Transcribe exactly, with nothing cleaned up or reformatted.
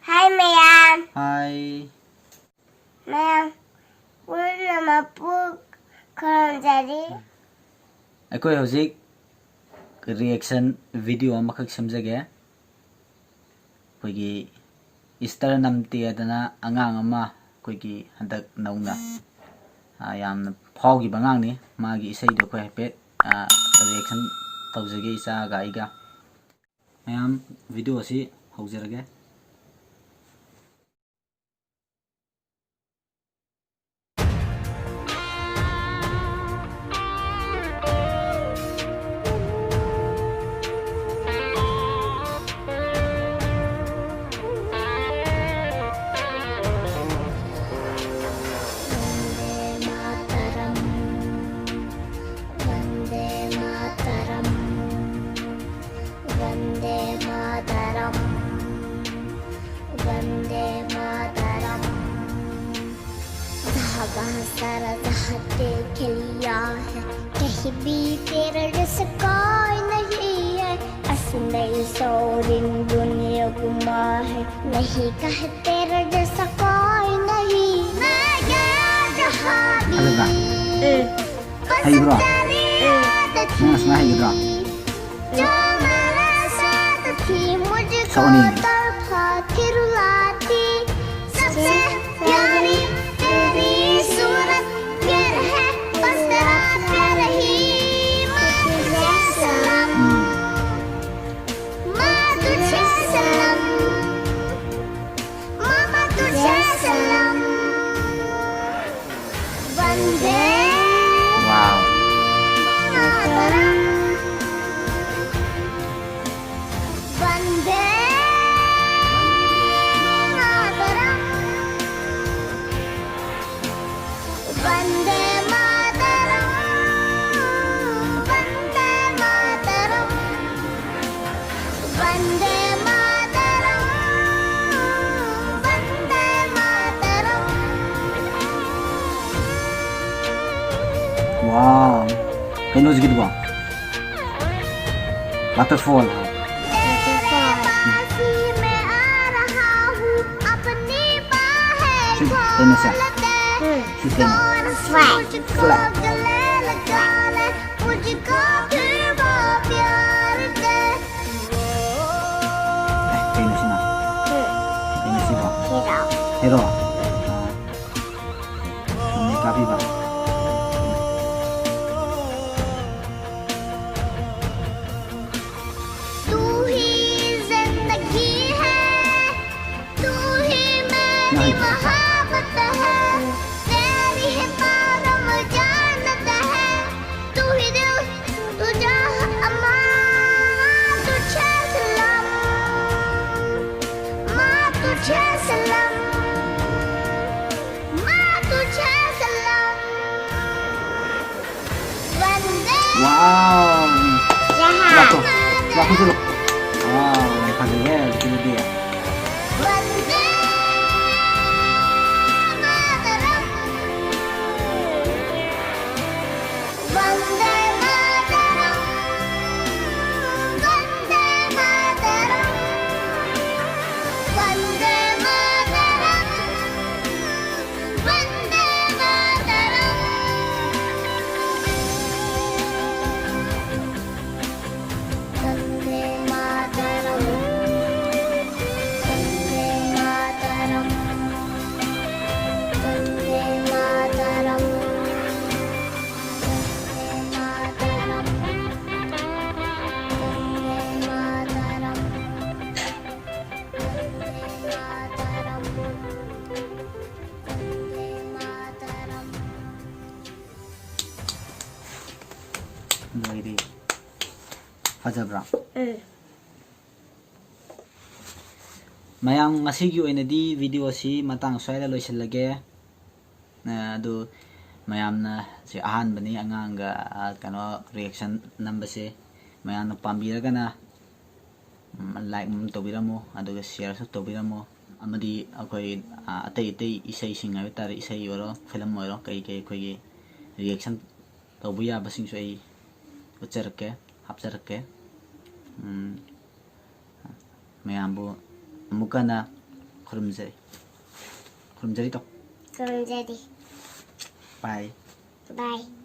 ꯍꯥꯏ ꯃꯌꯥꯝ꯫ ꯍꯥꯏ꯫ ꯃꯌꯥꯝ ꯄꯨꯝꯅꯃꯛꯄꯨ ꯈꯨꯔꯨꯝꯖꯔꯤ꯫ ꯑꯩꯈꯣꯏ ꯍꯧꯖꯤꯛ reaction video ꯑꯃꯈꯛ ꯁꯦꯝꯖꯒꯦ꯫ ꯑꯩꯈꯣꯏꯒꯤ ꯏꯁꯇꯔ ꯅꯝꯇꯦ ꯍꯥꯏꯗꯅ ꯑꯉꯥꯡ ꯑꯃ ꯑꯩꯈꯣꯏꯒꯤ ꯍꯟꯗꯛ ꯅꯧꯅ, ꯑ, ꯌꯥꯝꯅ ꯐꯥꯎꯈꯤꯕ ꯑꯉꯥꯡꯅꯤ꯫ ꯃꯥꯒꯤ ꯏꯁꯩꯗꯣ ꯑꯩꯈꯣꯏ ꯍꯥꯏꯐꯦꯠ, ꯑ, reaction ꯇꯧꯖꯒꯦ ꯏꯆꯥꯒ ꯑꯩꯒ꯫ ꯃꯌꯥꯝ video ꯑꯁꯤ ꯍꯧꯖꯔꯒꯦ꯫ वन्दे मातरम्। वन्दे मातरम्। वन्दे मातरम्। वन्दे मातरम्। जहाँ वहाँ सारा जहाँ तेरे के लिया है, कहीं भी तेरा जैसा कोई नहीं है। असली सोरिन दुनिया घुमा है, नहीं कहे तेरा जैसा कोई नहीं। मैं गया जहाँ भी, अरे वाह। बस तेरी याद थी। जो मेरे साथ थी, मुझको तड़पा के रुलाती। सबसे प्यारी तेरी सूरत, प्यार है बस तेरा प्यार ही। माँ तुझे सलाम, माँ तुझे सलाम, मामा तुझे सलाम। वंदे मातरम। वंदे मातरम। वंदे मातरम। वंदे मातरम। वंदे मातरम। वंदे मातरम। Wow. ꯀꯩꯅꯣ ꯍꯧꯖꯤꯛꯀꯤꯗꯨꯕꯣ? Waterfall ꯍꯥꯏ꯫ तेरे पास ही मैं आ रहा हूँ। ꯀꯩꯅꯣꯁꯦ? ꯎꯝ꯫ ꯁꯤ ꯀꯩꯅꯣ? Flag꯫ Flag꯫ ꯑꯦ, ꯀꯩꯅꯣ ꯁꯤꯅ? ꯎꯝ꯫ ꯀꯩꯅꯣ ꯁꯤꯕꯣ? Hero꯫ Hero? ꯑꯥ꯫ ꯅꯣꯡꯃꯩ ꯀꯥꯞꯄꯤꯕ꯫ तू ही जिंदगी है, तू ही मेरी मोहब्बत है, तेरी है परम जन्नत है, तू ही दिल, तू जहां, अम्मा, तुझे सलाम, माँ तुझे सलाम, माँ तुझे सलाम। वंदे Wow! ꯂꯥꯛꯈꯣ, ꯂꯥꯛꯈꯣ, ꯆꯠꯂꯣ꯫ Wow, ꯌꯥꯝ ꯐꯖꯩꯌꯦ, ꯍꯧꯖꯤꯛꯀꯤꯗꯨꯗꯤ꯫ ꯃꯥꯇꯔꯝ꯫ ꯃꯥꯇꯔꯝ꯫ ꯃꯥꯇꯔꯝ꯫ ꯃꯥꯇꯔꯝ꯫ ꯃꯥꯇꯔꯝ꯫ वंदे मातरम, वंदे मातरम, वंदे मातरम, वंदे मातरम, वंदे मातरम, वंदे मातरम, वंदे मातरम। ꯂꯣꯏꯔꯦ꯫ ꯐꯖꯕ꯭ꯔꯥ? ꯎꯝ꯫ ꯃꯌꯥꯝ, ꯉꯁꯤꯒꯤ ꯑꯣꯏꯅꯗꯤ video ꯑꯁꯤ ꯃꯇꯥꯡ ꯁ꯭ꯋꯥꯏꯗ ꯂꯣꯏꯁꯤꯜꯂꯒꯦ꯫ ꯑ, ꯑꯗꯨ ꯃꯌꯥꯝꯅ ꯁꯤ ꯑꯍꯥꯟꯕꯅꯤ ꯑꯉꯥꯡꯒ, ꯑ, ꯀꯩꯅꯣ, reaction ꯅꯝꯕꯁꯦ꯫ ꯃꯌꯥꯝꯅ ꯄꯥꯝꯕꯤꯔꯒꯅ ꯎꯝ, like ꯑꯃ ꯇꯧꯕꯤꯔꯝꯃꯣ, ꯑꯗꯨꯒ shareꯁꯨ ꯇꯧꯕꯤꯔꯝꯃꯣ꯫ ꯑꯃꯗꯤ ꯑꯩꯈꯣꯏ, ꯑ, ꯑꯇꯩ ꯑꯇꯩ ꯏꯁꯩꯁꯤꯡ ꯍꯥꯏꯕ ꯇꯥꯔꯦ, ꯏꯁꯩ ꯑꯣꯏꯔꯣ, film ꯑꯣꯏꯔꯣ, ꯀꯩ ꯀꯩ ꯑꯩꯈꯣꯏꯒꯤ reaction ꯇꯧꯕ ꯌꯥꯕꯁꯤꯡꯁꯨ ꯑꯩ ꯎꯠꯆꯔꯛꯀꯦ, ꯍꯥꯞꯆꯔꯛꯀꯦ꯫ ꯎꯝ, ꯃꯌꯥꯝꯕꯨ ꯑꯃꯨꯛꯀ ꯍꯟꯅ ꯈꯨꯔꯨꯝꯖꯔꯤ꯫ ꯈꯨꯔꯨꯝꯖꯔꯤ ꯇꯧ꯫ ꯈꯨꯔꯨꯝꯖꯔꯤ꯫ Bye. Bye.